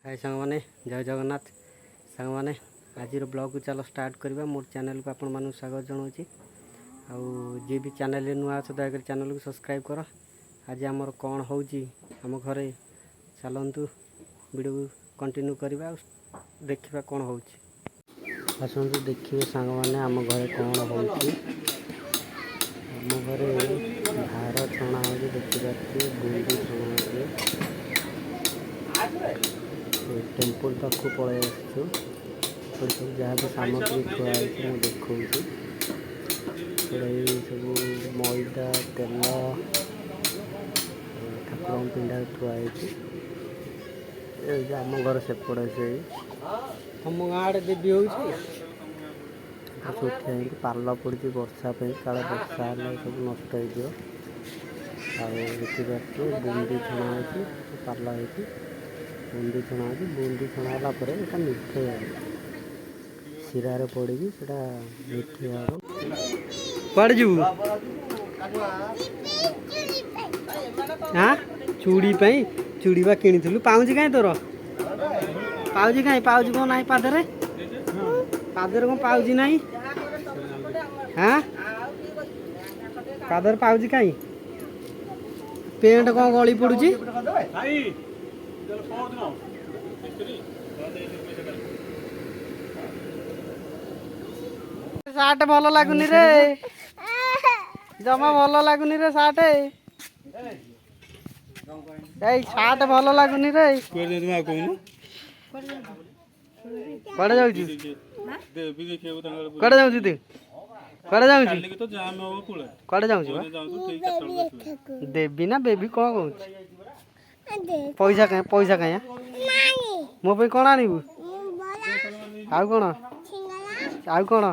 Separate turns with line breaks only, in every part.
ହାଏ ସାଙ୍ଗମାନେ, ଜୟ ଜଗନ୍ନାଥ। ସାଙ୍ଗମାନେ, ଆଜିର ବ୍ଲଗ୍କୁ ଚାଲ ଷ୍ଟାର୍ଟ କରିବା। ମୋର ଚ୍ୟାନେଲକୁ ଆପଣମାନଙ୍କୁ ସ୍ୱାଗତ ଜଣାଉଛି। ଆଉ ଯିଏ ବି ଚ୍ୟାନେଲରେ ନୂଆ ଅଛ, ଦୟାକରି ଚ୍ୟାନେଲକୁ ସବସ୍କ୍ରାଇବ୍ କର। ଆଜି ଆମର କ'ଣ ହେଉଛି ଆମ ଘରେ, ଚାଲନ୍ତୁ ଭିଡ଼ିଓକୁ କଣ୍ଟିନ୍ୟୁ କରିବା ଆଉ ଦେଖିବା କ'ଣ ହେଉଛି। ଆସନ୍ତୁ ଦେଖିବେ ସାଙ୍ଗମାନେ, ଆମ ଘରେ କ'ଣ ହେଉଛି। ଆମ ଘରେ ଭାର ଛଣା ହେଉଛି, ଦେଖିପାରୁଥିବେ। ବୁନ୍ଦି ଛଣା ହେଉଛି। ଟେମ୍ପୁଲ ପାଖକୁ ପଳେଇ ଆସିଛୁ। ଏପଟେ ସବୁ ଯାହା ବି ସାମଗ୍ରୀ ଥୁଆ ହେଇଛି, ମୁଁ ଦେଖାଉଛି। ଏପଟେ ଏଇ ସବୁ ମଇଦା, ତେଲ ଠାକୁରଙ୍କ ପିଣ୍ଡାରେ ଥୁଆ ହେଇଛି। ଏଇ ଯେ ଆମ ଘର ସେପଟେ ସେଇ। ତମ ଗାଁ ଆଡ଼େ ଦେବୀ ହେଉଛି? ସବୁ ଠିଆ ହେଇକି ପାଲ ପଡ଼ିଛି ବର୍ଷା ପାଇଁ, କାଳେ ବର୍ଷା ହେଲେ ସବୁ ନଷ୍ଟ ହେଇଯିବ। ଆଉ ଦେଖିପାରୁଥିବେ, ବୁନ୍ଦି ଛଣା ହେଇଛି, ପାଲ ହେଇଛି, ବୁନ୍ଦି ଛଣା ହେଇଛି। ବୁନ୍ଦି ଛଣା ହେଲା ପରେ ଏଇଟା ମିଠେଇ ହେବ, ଶିରାରେ ପଡ଼ିକି ସେଇଟା ମିଠେଇ ହେବ। କୁଆଡ଼େ ଯିବୁ? ଆଁ, ଚୁଡ଼ି ପାଇଁ? ଚୁଡ଼ି ବା କିଣିଥିଲୁ। ପାଉଁଜି କାଇଁ ତୋର? ପାଉଁଜି କାଇଁ? ପାଉଁଜି କ'ଣ ନାହିଁ ପାଦରେ? ପାଦରେ କ'ଣ ପାଉଁଜି ନାହିଁ? ହାଁ, ପାଦରେ ପାଉଁଜି କାଇଁ? ପେଣ୍ଟ କ'ଣ ଗଳି ପଡୁଛି?
ଭାଇ, ପରଦିନ
ସାର୍ଟ ଭଲ ଲାଗୁନି ରେ, ଜମା ଭଲ ଲାଗୁନି ରେ ସାର୍ଟ। ଏଇ ସାର୍ଟ ଭଲ ଲାଗୁନି ରେ।
କୁଆଡ଼େ ଆଉ କହୁନୁ?
କୁଆଡ଼େ ଯାଉଛୁ?
ଦେବୀ ଦେଖିବାକୁ ତାଙ୍କର।
କୁଆଡ଼େ ଯାଉଛୁ ତୁ? କୁଆଡ଼େ ଯାଉଛୁ?
କାଲିକି ତ ଜାମ୍ ହବ ପୁଳେ।
କୁଆଡ଼େ ଯାଉଛୁ ବା?
ଯାଉଛୁ ଠିକ 4ଟା ବେଳକୁ ଆସିବେ।
ଦେବି ନା ବେବି କ'ଣ କହୁଛୁ? ପଇସା କାଇଁ? ପଇସା କାଇଁ? ମୋ ପାଇଁ କ'ଣ ଆଣିବୁ? ଆଉ କ'ଣ? ଆଉ କ'ଣ?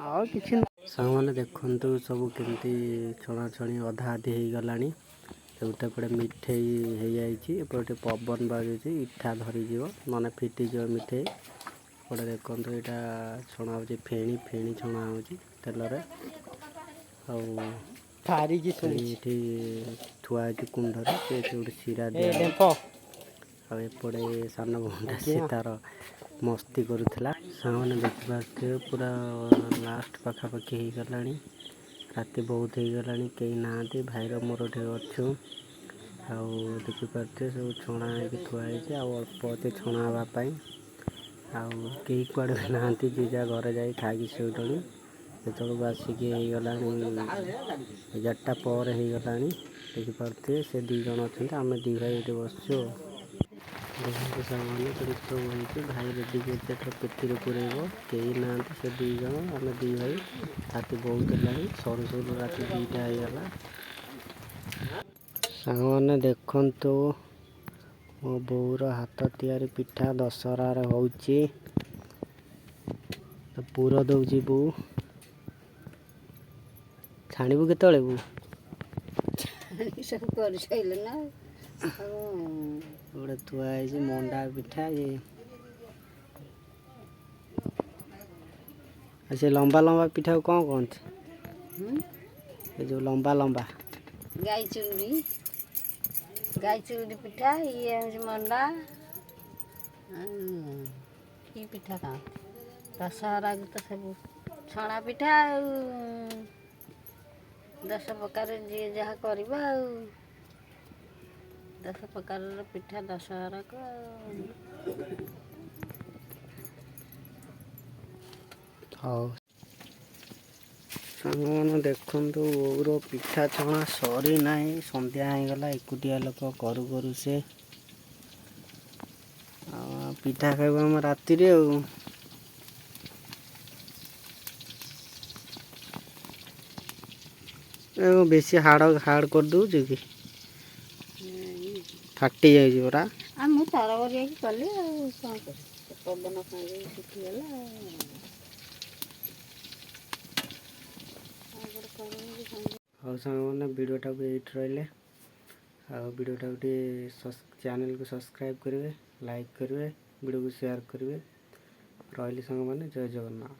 ଆଉ କିଛି। ସାଙ୍ଗମାନେ, ଦେଖନ୍ତୁ ସବୁ କେମିତି ଛଣାଛଣି ଅଧା ଅଧି ହେଇଗଲାଣି। ସବୁତ ଏପଟେ ମିଠେଇ ହେଇଯାଇଛି। ଏପଟେ ପବନ ବାଜୁଛି, ଇଠା ଧରିଯିବ ମାନେ ଫିଟିଯିବ ମିଠେଇ। ଏପଟେ ଦେଖନ୍ତୁ, ଏଇଟା ଛଣା ହେଉଛି ଫେଣି। ଫେଣି ଛଣା ହେଉଛି ତେଲରେ। ଆଉ ଫେଣି ଏଠି ଥୁଆ ହେଇଛି କୁଣ୍ଡରେ, ସେ ଗୋଟେ ଶିରା ଦିଆ। ଆଉ ଏପଟେ ସାନ ଭଉଣୀଟା, ସେ ତାର ମସ୍ତି କରୁଥିଲା। ସାଙ୍ଗମାନେ, ଦେଖିପାରୁଥିବେ, ପୁରା ଲାଷ୍ଟ ପାଖାପାଖି ହେଇଗଲାଣି। ରାତି ବହୁତ ହେଇଗଲାଣି, କେହି ନାହାନ୍ତି, ଭାଇର ମୋର ଏଠି ଅଛୁ। ଆଉ ଦେଖିପାରୁଥିବେ, ସବୁ ଛଣା ହେଇକି ଥୁଆ ହେଇଛି, ଆଉ ଅଳ୍ପ ଅଛି ଛଣା ହେବା ପାଇଁ। ଆଉ କେହି କୁଆଡ଼େ ବି ନାହାନ୍ତି, ଯିଏ ଯାହା ଘରେ ଯାଇ ଖାଇକି ଶୋଇଲେଣି। ସେତେବେଳକୁ ଆସିକି ହେଇଗଲାଣି 11ଟା ପରେ ହେଇଗଲାଣି। ଦେଖିପାରୁଥିବେ, ସେ ଦୁଇ ଜଣ ଅଛନ୍ତି, ଆମେ ଦୁଇ ଭାଇ ଏଠି ବସିଛୁ। ଦେଖନ୍ତୁ ସାଙ୍ଗମାନେ, କେମିତି ସବୁ ହେଇଛି। ଭାଇ ରେଡ଼ି କରୁଛି, ଏଥର ପେଟିରେ ପୁରେଇବ। କେହି ନାହାନ୍ତି, ସେ ଦୁଇ ଜଣ, ଆମେ ଦୁଇ ଭାଇ। ରାତି ବହୁତ ହେଲାଣି, ସରୁ ସରୁ ରାତି 2ଟା ହେଇଗଲା। ସାଙ୍ଗମାନେ, ଦେଖନ୍ତୁ, ମୋ ବୋଉର ହାତ ତିଆରି ପିଠା ଦଶହରାରେ ହେଉଛି। ପୁର ଦେଉଛି ବୋଉ। ଛାଣିବୁ କେତେବେଳେ ବୋଉ?
ସବୁ କରିସାରିଲେ ନା ଆଉ।
ଗୋଟେ ଥୁଆ ହେଇଛି ମଣ୍ଡା ପିଠା ଇଏ। ଆଉ ସେ ଲମ୍ବା ଲମ୍ବା ପିଠାକୁ କ'ଣ କହନ୍ତି? ଏ ଯେଉଁ ଲମ୍ବା ଲମ୍ବା।
ଗାଈ ଚୁରୁଡ଼ି, ଗାଈ ଚୁରୁଡ଼ି ପିଠା। ଇଏ ହେଉଛି ମଣ୍ଡା। କି ପିଠା କ'ଣ ଦଶହରାକୁ ତ ସବୁ ଛଣା ପିଠା ଆଉ 10 ପ୍ରକାର, ଯିଏ ଯାହା କରିବ। ଆଉ 10 ପ୍ରକାରର ପିଠା ଦଶହରାକୁ ଆଉ।
ହଉ ସାଙ୍ଗମାନେ, ଦେଖନ୍ତୁ, ବୋଉର ପିଠା ଛଣା ସରିନାହିଁ, ସନ୍ଧ୍ୟା ହେଇଗଲା। ଏକୁଟିଆ ଲୋକ, କରୁ କରୁ ସେ। ଆଉ ପିଠା ଖାଇବୁ ଆମେ ରାତିରେ। ଆଉ ଏ ବେଶୀ ହାଡ଼ ହାର୍ଡ଼ କରିଦେଉଛୁ କି? ଫାଟି ଯାଉଛି ପରା।
ଆଉ ମୁଁ ତରବରିଆକି କଲି, ଆଉ କ'ଣ କରିବି? ସେ ପବନ ଖାଇକି ଶୁଖିଗଲା ଆଉ। ଆଉ ଗୋଟେ କରିବି କି?
ହଉ ସାଙ୍ଗମାନେ, ଭିଡ଼ିଓଟାକୁ ଏଇଠି ରହିଲେ। ଆଉ ଭିଡ଼ିଓଟାକୁ ଟିକେ ଚ୍ୟାନେଲକୁ ସବସ୍କ୍ରାଇବ୍ କରିବେ, ଲାଇକ୍ କରିବେ, ଭିଡ଼ିଓକୁ ସେୟାର କରିବେ। ରହିଲି ସାଙ୍ଗମାନେ, ଜୟ ଜଗନ୍ନାଥ।